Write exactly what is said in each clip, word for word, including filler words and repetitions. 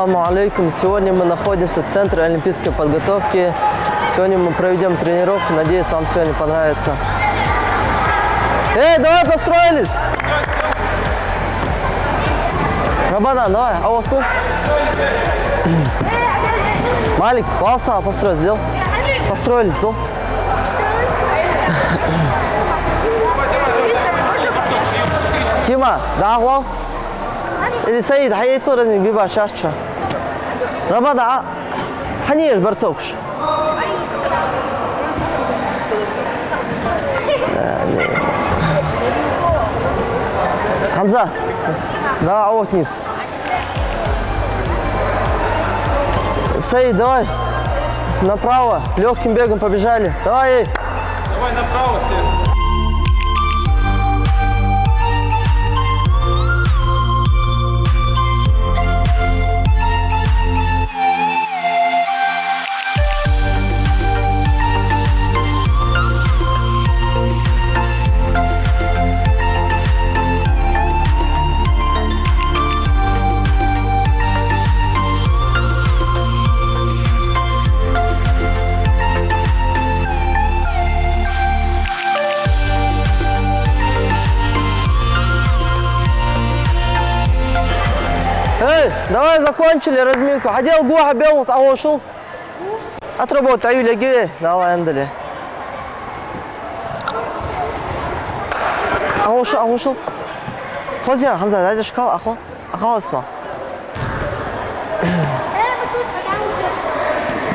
Салам алейкум. Сегодня мы находимся в центре олимпийской подготовки. Сегодня мы проведем тренировку. Надеюсь, вам сегодня понравится. Эй, давай построились! Рабадан, давай, а вот тут. Малик, вал сага, построились, сделал. Построились, сделал. Тима, да, вал. Или Саид, хьаэцара низ биба шача. Рабада, а, хьанеш барцокш? Хамза, да, а вот низ. Саид, давай. Направо. Лёгким бегом побежали. Давай, эй. Давай направо все. Эй, давай закончили разминку. Хьадел гуха белус, а вошул. Отработай, Юля, гиве, дала андале. А вошул, а вошул. Хозя, Хамза, дайдаш кал, ахо. Ахо, осма.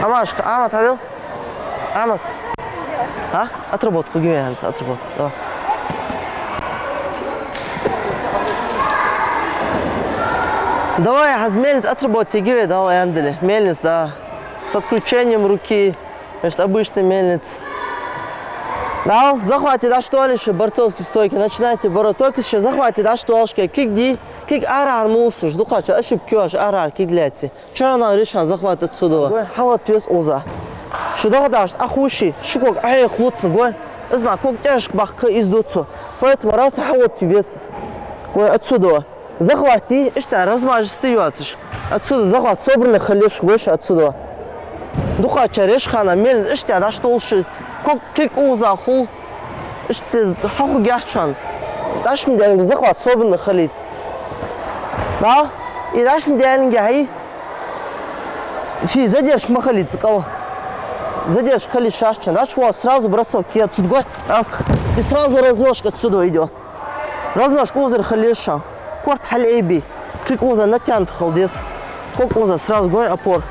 Амашка, Амат, хьавел. Амат. А? Отработку, гиве, Хамза, отработку. Давай. Давай, хьаз мельница отработай, гиве, дала андале. Мельница, да. С отключением руки. Значит, обычный мельница. Дал, захватите, да, что ли, ещё борцовские стойки. Начинайте бороть. Только ещё захватите, да, что ли, ещё. Кик ди, кик арар мусуш. Дукхача ошибки аш арар, кик лети. Чё она решила захватить отсюда? Гой, хьалат вес уза. Шу дагадаш, ахуши, шу ког ахьех луцна, гой. Из ма ког тяжк бахка из дуцу. Поэтому раз хьалат вес. Гой, отсюда. Захвати, иштта размажисти йоацаш. Отсюда захват собранный хилиш, гой шу отсюда. Дукхача решхана мел иштта даш толши, ког кик уза хул. Иштта хьаху гяхчан. Дашми дянга захват собранный хилит. Да? И дашми дянга хьи. Фи задержка ма хилит цкъал. Задержка хилит шашчан. Даш вот сразу бросок я отсюда, гой. Раз. И сразу разножка отсюда идёт. Разножка узар хилеша. Корт хьалъайби. Кик уза натянут хила деза. Ког уза сразу, гой, опор.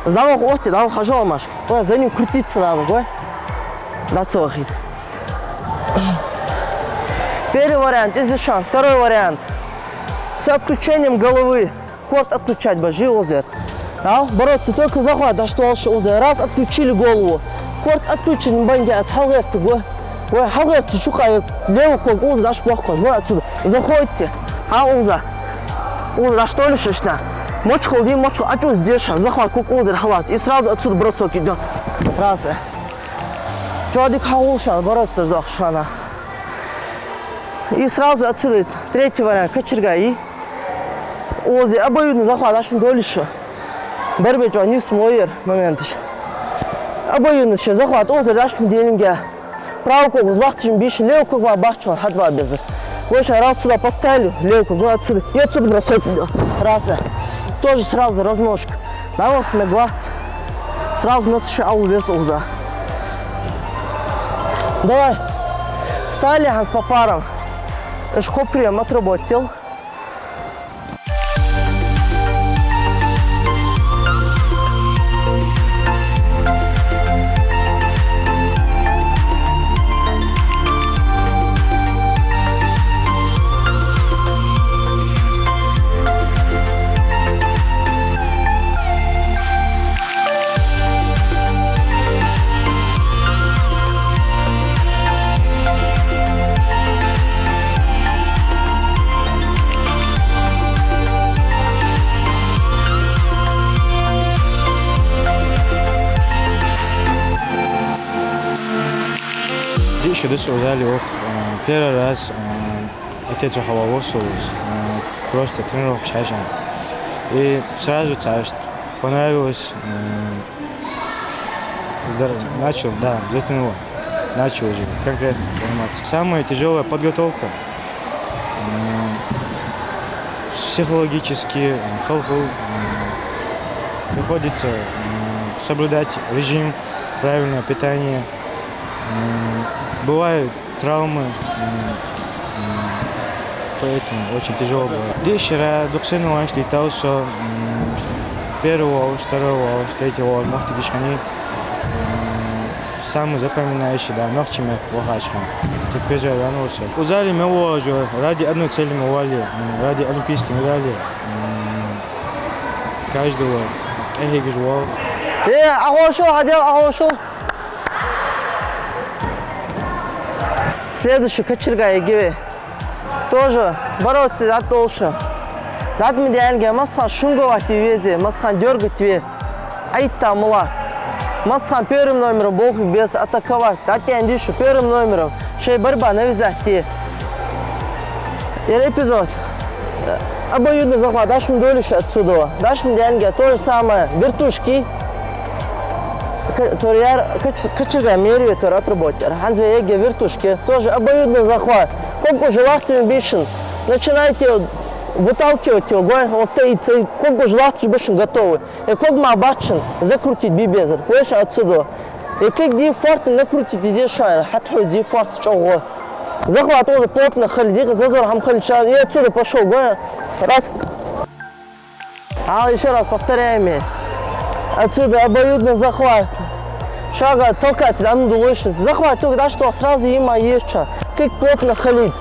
Замах отти, дал хажал маш. Гой, за ним крутиться надо, гой. Да, цохит. Первый вариант, изишан. Второй вариант. С отключением головы. Корт отключать бажи узар. Дал, бороться только захват, да что лучше узар. Раз отключили голову. Корт отключен, банги ас хьалгерти го. Гой, хьалгерти шуха левый ког уза даш бохкаш. Гой отсюда. Заходите. А уза. Уза даш толишь ишна. Мочхал ди, мочхал ачуз деша. Захват ког узар халат. И сразу отсюда бросок идёт. Раз. Чё дик хьагулшан, бороться ждохшана. И сразу отсюда третий вариант, кочерга и. Ози обоюдно захват, аш долиша. Барбечо не смоер моментыш. Обоюдно ше захват, ози дашн делинга. Правый ког лахтышин биш, левый ког ва бахчон, хадва безер. Гой ша раз сюда поставили, левый ког, ну, отсюда. И отсюда бросок. Раз. Тоже сразу разножка. Давай, на глаз. Сразу на тыше аул вес уза. Давай. Стали хас по парам. Эш коприем отработал. Диъ шу да со зали ваха, э, первый раз, э, отец ухьалавар со, э, просто тренировка шайшан. И сразу царство понравилось. М, дар-, начал, да, затянуло. Начал уже конкретно заниматься. Самая тяжёлая подготовка. М, психологически, м, халху, м, приходится, м, соблюдать режим, правильное питание. М, бывают травмы, м, м, поэтому очень тяжёло было. Дешара дукха соревнованеш летал со, м, первый волаш, второй волаш, третий волаш, моттигаш хиннай, м, самый запоминающий, да, нохчий мехка вахача хана. Цу пежа ван волаш со. Укх зале мел волаш вар, ради одной цели ма вале, м, ради олимпийской медали, м, каждого къахьегаш вар. Э, Ӏоховшал, хьадел, Ӏоховшал. Следующий кочерга ергья вай. Тоже бороться дӀатӀадолаш. ДӀатӀа ма даьннадий, массахана шунгавати везе, массахана дергать ве. Ӏайта мулат. Массахана первым номером болх бе беза, атаковать. ДӀатӀадаьннадий шо первым номером. Шоай борьба навязать де. Ер эпизод. Обоюдный захват, дӀа ма долаш отсюда. ДӀа ма даьннадий, то же самое. Вертушки. Ко-, тор яр, коч-, кочерга мери, тор отработать яр. ХӀанз вай ергья вертушки. Тоже обоюдный захват. Ког уж лахтвин бишин. Начинайте выталкивать его. Гой, он стоит, цей ког уж лахташ бишин готовый. Э, ког ма баччан, закрутить бе безар. Гой шо отсюда. Э, ког дий форта накрутить де деза шоана, хьатӀахьувза дий форта чӀоагӀа. Захват уже плотно хилийта, зазор хӀама хилийта, и отсюда пошёл, гой. Раз. А, ещё раз повторяем. Отсюда обоюдный захват. Шуга толкаться дӀа ма долаш. Захват, тог даш то сразу има ешча. Ког плотно хилийта.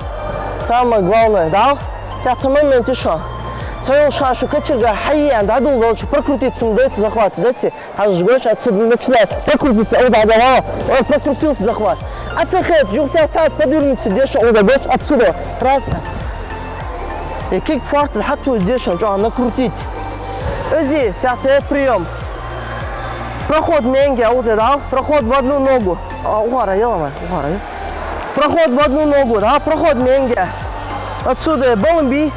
Самое главное, да? Цхьацца момент ишо. Цхьайола ша шу кочерга хьайя, дӀадоладелча, прокрутиться ма дайта захват, дайта. Хьажа, гой шо, отсюда начинает прокрутиться, укхаза давай. Ой, прокрутился захват. А цу хетта, жугсех цхьацца подвернуться деза, укхаза, гой шо, отсюда. Раз. И ког форта хьатӀахьувза деза, чӀоагӀа накрутить. Из, цхьацца приём. Проход маьнге, укхаза дӀа. Проход в одну ногу. А, ухара, ела ма, ухара. Проход в одну ногу, да, проход маьнге. Отсюда балам бе.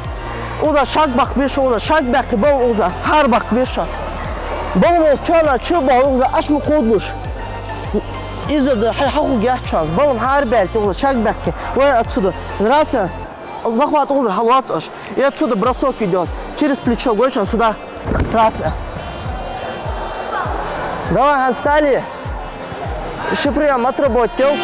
Укхаза шаг баккха беза шо, укхаза шаг баьккха балам, укхаза хьарбаккха беза шо. Балам укхаза чоана чу баьлча, укхаза аш ма кхувдалаш. Из да, хьай хьахуг яц чоана. Балам хьарбаьлча, укхаза шаг баьккха. Гой отсюда. Раз. Захват укхаза хьалоац оаш. И отсюда бросок идёт. Через плечо, гой шоана, сюда. Раз. Давай, хьан стали. Ши приём отработал.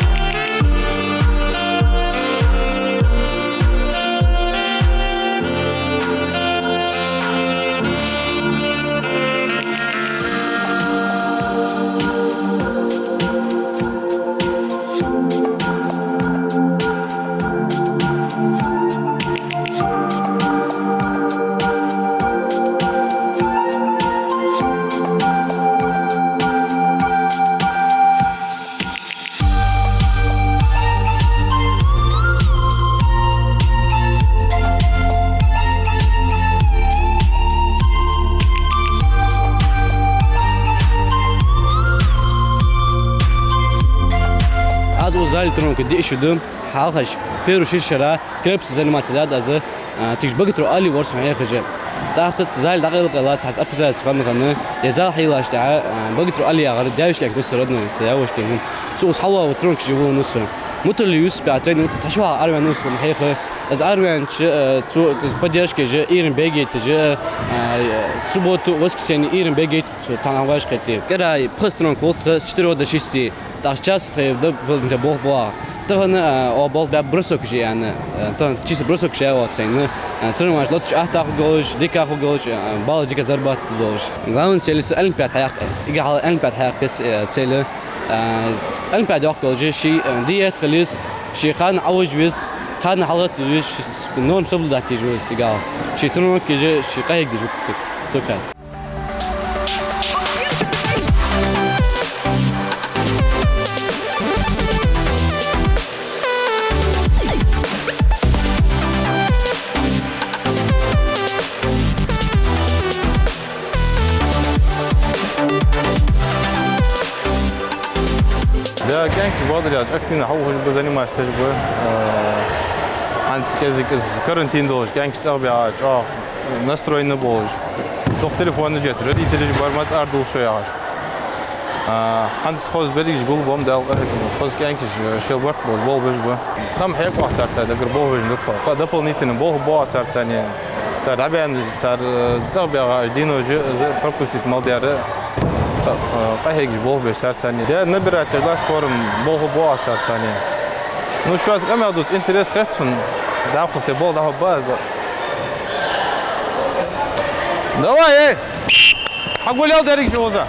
Аз укх зале тренировка де шу ду. Хьалхашка первый ши шера крепостью заниматься даьд аз, а, цига Богатырев Али вар сона хьехаш. ТӀаккха цу зале дӀакъайла-къайла цхьацца опасаяц хана-хана, е зал хьайийллача тӀехьа, а, Богатырев Али яхар, девочка кӀаьнк ва са родной, са девочка кӀаьнк. Цо укхаза хьалваь ва, тренировкаш е вуллаш ва со. Муталли Юсуп яха тренер ва, цхьа шу хьалха араваьннав со хьеха. Аз араваьннача, а, цо поддержка еш, иран бегать еш, а, субботу, воскресенье иран бегать цо цхьана гӀаш кхетте. КӀира пхи тренировка хул тха с четырёх до шести. ТӀаккха час тхоай да, б-, болх боагӀа. Тахан, а, о, болх баьб бросок же яьнна. А, тахан чисто бросок же яьнна тхоай. А, соревнованеш лоацаш атта хургйолаш, дика хургйолаш, а, балл дика зарабатывать долаш. Главная цель са олимпиада хьаяккха. Ига хьал олимпиада хьаяккха са, а, цель. А, олимпиада йоаккхалжа ший, а, диета хила еза, ший ханна Ӏовижа веза, ханна хьалгӀатта веза, ший с-, норма соблюдать еш веза ига хьал. Ший тренировка же, ший къахьега деза укхаза. Сокхет. Да, кӀаьнкаш бадаряж активно хьахьокхаш ба, заниматься деш ба. Э, хӀанз кӀезига из карантин долаш, кӀаьнкаш цӀагӀа баьгӀа, чӀоагӀа настроенный болаш. Телефонаш еча, родителаш бар, маца арадувл шо яхаш. А, хӀанз хоза берригаш гулбеннаб, Дала къахетам беш, хоза кӀаьнкаш, э, шоайла барт болаш болх беш ба. Къам хьекъалу цар, цар дагара болх беш да тхо. Къа дополнительно болх бу цар царна. Цар дӀабаьнна, цар, э, цӀагӀа баьгӀа, дийнахьа же, же пропустить мел даьр, къа-, э, къахьегаш болх беш цар царна. Де набирать еш латт форма, болх бу цар царна. Ну, шоаш къамаьл дувц, интерес хет сона. ДӀахо се болх дӀахо баз да. Давай, эй! Хьагулъял деррига шозза.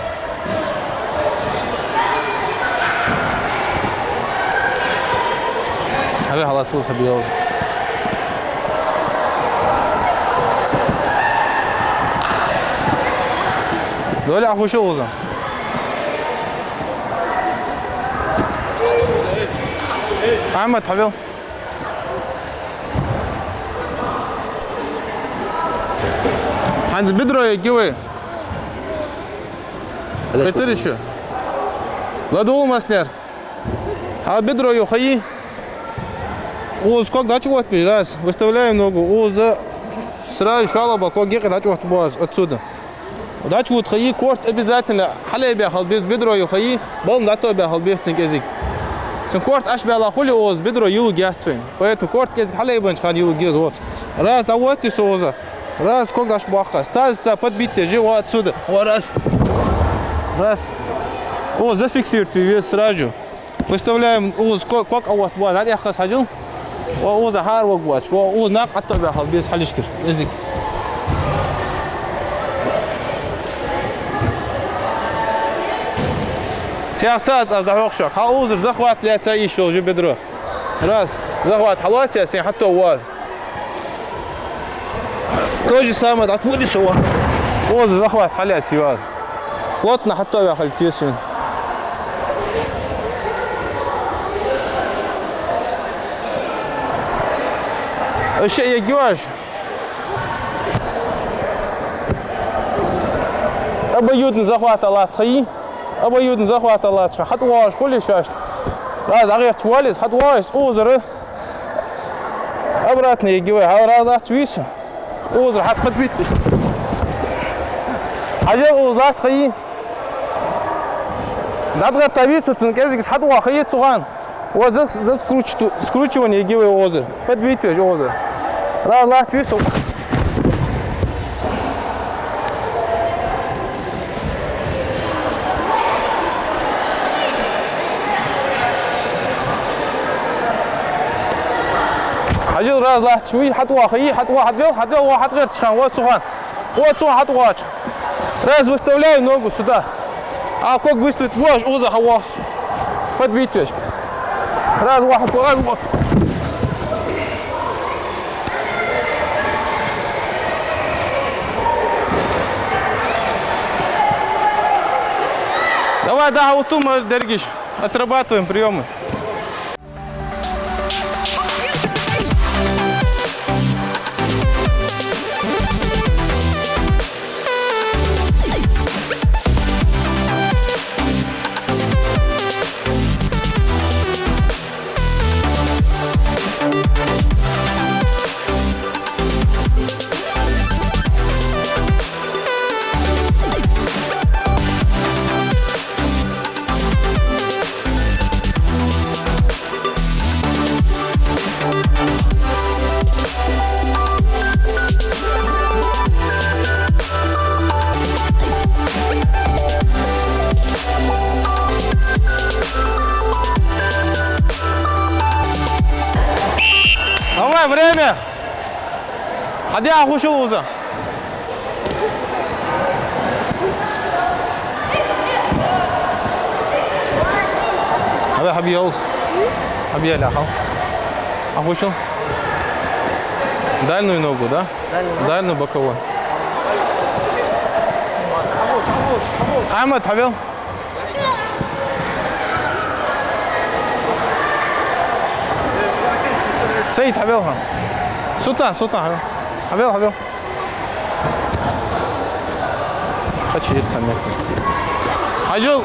Хьаве хьалацалца хьабиялз. Доля ахушал уза. Ахьмад, хьавел. ХӀанз бедро егги вай. Петр ещё. Ладувгӏал маснер. Хьа бедро ю хайи. Укхаза ког дӀачуоттабе, раз. Выставляем ногу. Укхаза сразу шоллагӀа ког юкъе дӀачуоттабу аз отсюда. ДӀачувутта хайи, корт обязательно хьалъайбаь хила беза, бедро ю хайи, балам дӀатоабаь хила беза цун кӀезига. Цун корт Ӏобаьлча хуле укхаза, бедро йилургьяц вайна. Поэтому корт кӀезига хьалъайбаьннача хана йилургья из, вот. Раз, дӀаотте со укхаза. Раз, ког дӀачубоаккх аз. Тазца подбить же, вот отсюда. Вот раз. Раз. Укхаза зафиксировать ве веза сразу. Выставляем укхаза ко-, ког Ӏооттабу аз, дӀатӀеххьа хьажал. О, укхаза хьараваргвац. О, укхаза накха Ӏотоабаь хила беза хьалхашкара. Эзик. Цхьаькха ца аз, аз дӀахьокху шоана. Хьа укхазара захват лаьца йиш йолаш я бедро. Раз. Захват хьалоац аз, сен хьатӀа воаз. То же самое, дӀатӀаводе со. Укхаза захват хьалаьца йоаз. Плотно хьатӀаваь хила тесвин. Ишта егги ваш. Обоюдно захвата латт хайи. Обоюдно захвата латт ха. ХьатӀавоагӀаш хуле шоашта. Раз дӀагӀерташ вализ, хьатӀавоагӀаш укхазара. Обратно егги вай. Хьал раз латт виса. Укхазара хьатӀа подбить. Хьажал укхаза латт хайи. ДӀатӀагӀертависа цун кӀезигас хьатӀавоагӀа хайи цу хана. Вот за-, за скруч-, скручивание егги вай укхазара. Подбить веш укхазара. Раз латт виса. Хьажал раз латт вий, хьатӀавоагӀа хайи, хьатӀавоагӀа, хьатӀавел, хьатӀавел, ва хьатӀагӀертача хана, вот цу хана. Вот цу хана хьатӀавоагӀача. Раз выставляю ногу сюда. А ког выставить воаш, укхаза хьавоагӀаш. Подбить веш. Раз, ва хьатӀавоагӀа, раз, ва. Давай, да, вот тут мы дерригаш отрабатываем приёмы. Давай, время! Хьаде а хушал уза. Хьабе, хьабе ялз. Хьабе яла хал. А хушал. Дальнюю ногу, да? Дальнюю. Дальнюю боковой. Ахьмад, хьабел. Саид, хьабел ха. Султан, Султан, хьабел. Хьабел, хьабел. Хачи ит самет. Хьажал.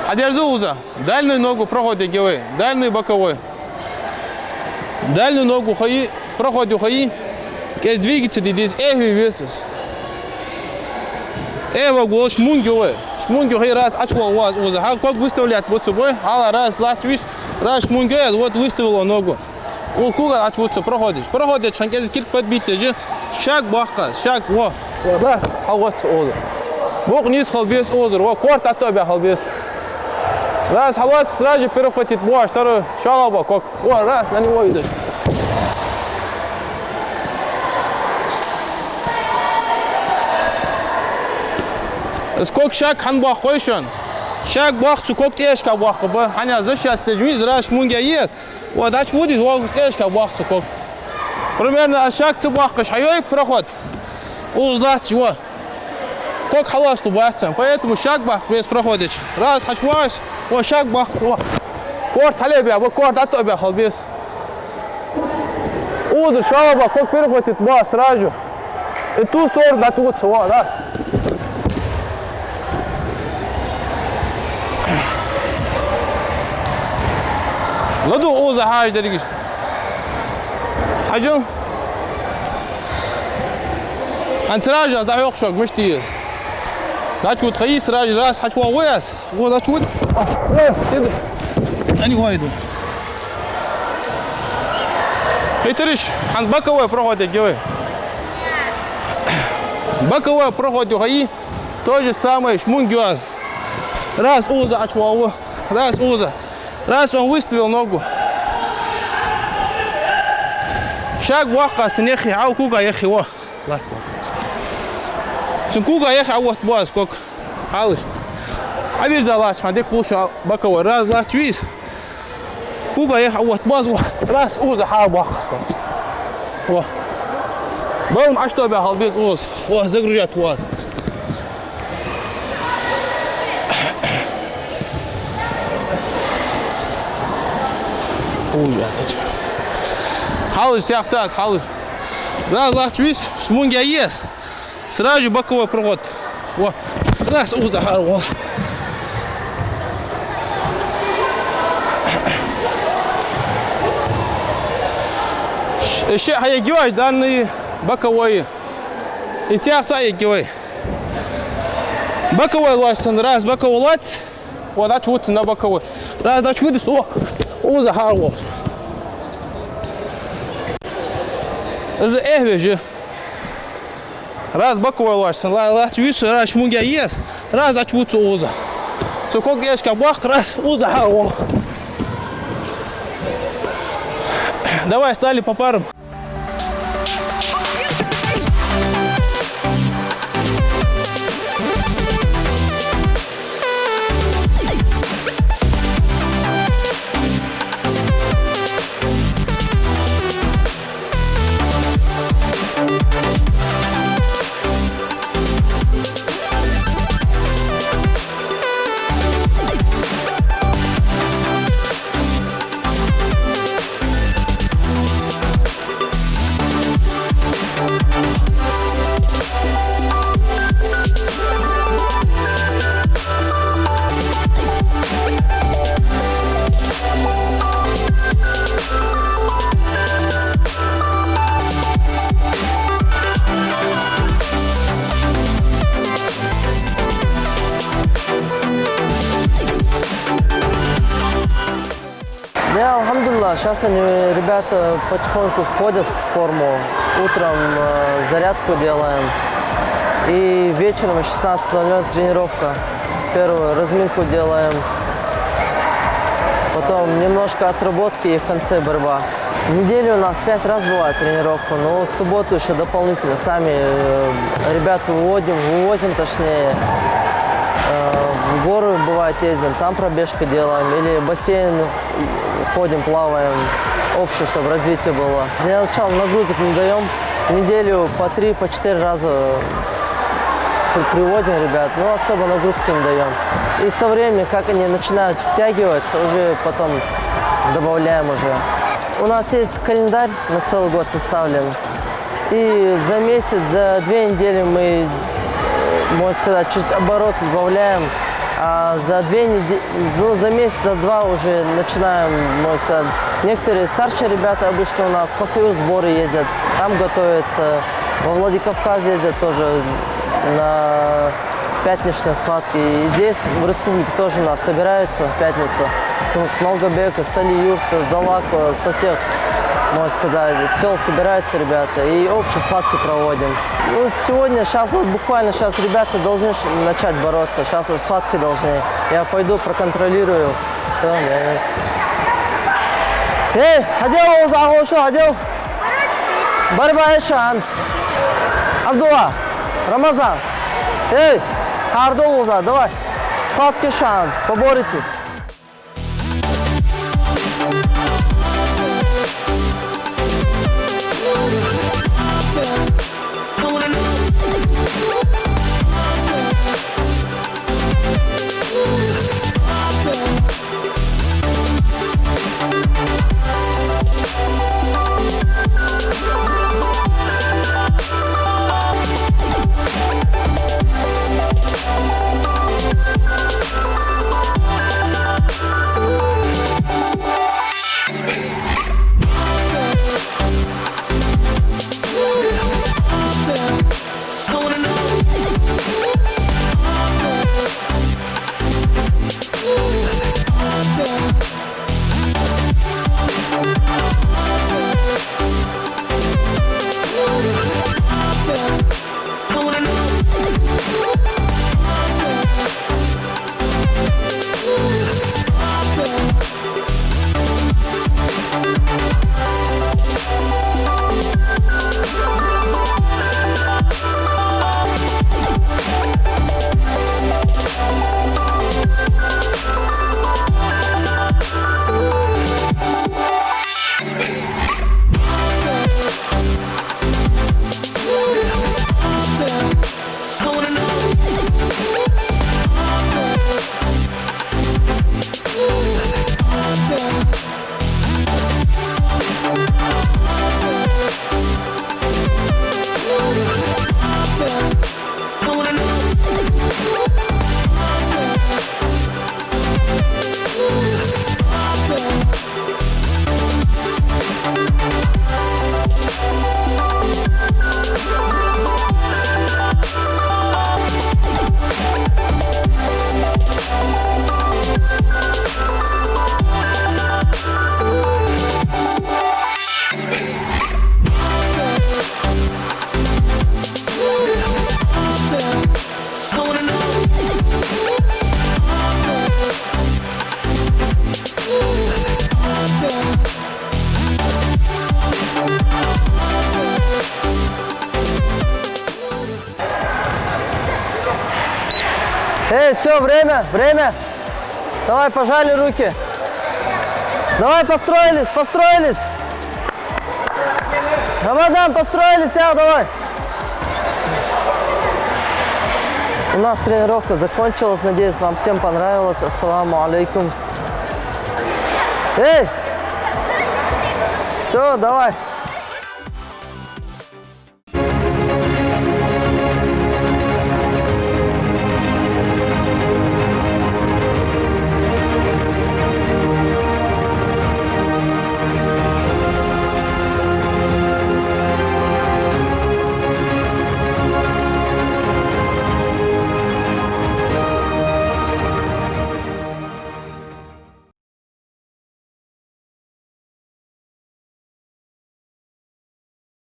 Хьадерза уза. Дальнюю ногу проходе гевай. Дальнюю боковой. Дальнюю ногу хайи, проходе хайи. КӀезига двигаться де деза, эхь ве веза. Э, ваг волаш шмунг ю вай. Шмунг ю хи, раз Ӏочувоал ваз укхаза. Хьал ког выставлять бу цу бой. Хьала раз лаьца вис, раз шмунг ю, вот выставил ногу. Укх кога Ӏочувоал цу проходишка. Проходишка хьан кӀезига кирпад битта жи. Шаг баккха, шаг, во. Во, да, хьалгӀотта укхаза. Букъ нийса хила беза укхазара, во, корта тӀа а баь хила беза. Раз хьалоац, сразу же перехватить бу ваш, второй, шоллагӀа ба ког. Во, раз, на него идёшь. Из ког шаг хьан баккха хой шоана? Шаг баккха цу ког тӀехьашка баккха ба. Хьан я защищать деш виза, раз шмунг я ез. Во, дӀачувода из, во, тӀехьашка баккха цу ког. Примерно аз шаг ца баккхаш хьайой проход. Укхаза латташ, во. Ког хьалоацалу бац цун. Поэтому шаг баккха беза проходишка. Раз хьачувоагӀаш, во, шаг баккха, во. Корта хьале баь, во, корта тӀа а баь хила беза. Укхазара шоллагӀа ба, ког перехватить бу сразу. И ту сторону дӀатувц, во, раз. ЛадувгӀа укхаза хьажа дерригаш. Хьажал. Хьан сразу же дӀахьокха шуга, мишта деза. ДӀачувода хьай, сразу же раз хьачувоагӀа вай аз. Во, дӀачувода. Ани вайду. Хитриш, хьан боковой проход я гивай. Боковой проход ю хьай, то же самое, шмунг ю аз. Раз укхаза ӀочувоагӀа, раз укхаза. Раз он выставил ногу. Шаг баккха цун яххе, хьал кога яххе, во. Латт, латт. Цун кога яххе Ӏоотта бу аз ког. Хьалаш. Ӏовирза латташ хьан дика хул шоана боковой. Раз латташ виза. Кога яххе Ӏоотта бу аз, во. Раз укхаза хьал баккха аз ког. Во. Балам Ӏочутобаь хила беза укхаза. Во, загружать вар. Ужас. Хьалаш, сяхца аз, хьалаш. Раз латташ вис, шмунг я ез. Сразу же боковой проход. Во. Раз укхаза хьал, во. Ш-, ши хьаегивай данные боковой. И цхьаькха цхьа эгивай. Боковой лоацца, раз боковой лоац, во, дӀачувода на боковой. Раз дӀачувода, во, укхаза хьал, во. Из эхь ве жи. Раз боковой лоацца, ла-, лаьца вис, раз шмунг я ез, раз дӀачувода укхаза. Цу ког тӀехьашка баккха, раз укхаза хьал, во. Давай, стали по парам. Да, альхамдулиллах, сейчас они, ребята, потихоньку входят в форму. Утром, э, зарядку делаем. И вечером в шестнадцать ноль ноль тренировка. Первую разминку делаем. Потом немножко отработки и в конце борьба. В неделю у нас пять раз бывает тренировка, но в субботу ещё дополнительно сами, э, ребят выводим, вывозим, точнее, э, в горы, бывает, ездим, там пробежки делаем, или в бассейн ходим, плаваем, общее, чтобы развитие было. Для начала нагрузок не даём, в неделю по три, по четыре раза при-, приводим ребят, но особо нагрузки не даём. И со временем, как они начинают втягиваться, уже потом добавляем уже. У нас есть календарь, на целый год составлен. И за месяц, за две недели мы, э, можно сказать, чуть обороты сбавляем. А за две неде-, ну, за месяц, за два уже начинаем, можно сказать. Некоторые старшие ребята обычно у нас в Хасавюрт сборы ездят, там готовятся. Во Владикавказ ездят тоже на пятничные схватки. И здесь, в республике, тоже у нас собираются в пятницу. С, с Малгобека, с Алиюрта, с Далакова, со всех, можно сказать, сёл собираются ребята. И общие схватки проводим. Ну, сегодня, сейчас вот буквально сейчас ребята должны ш-, начать бороться. Сейчас уже схватки должны. Я пойду проконтролирую. Всё, я не... Эй, хьадел, Уза, хьо шу, хьадел. Борьба есть шанс. Абдулла, Рамазан. Эй, хьардол, Уза, давай. Схватки шанс, поборитесь. Эй, всё, время, время. Давай, пожали руки. Давай, построились, построились. Рамадан, построились, а, давай. У нас тренировка закончилась. Надеюсь, вам всем понравилось. Ассаламу алейкум. Эй! Всё, давай.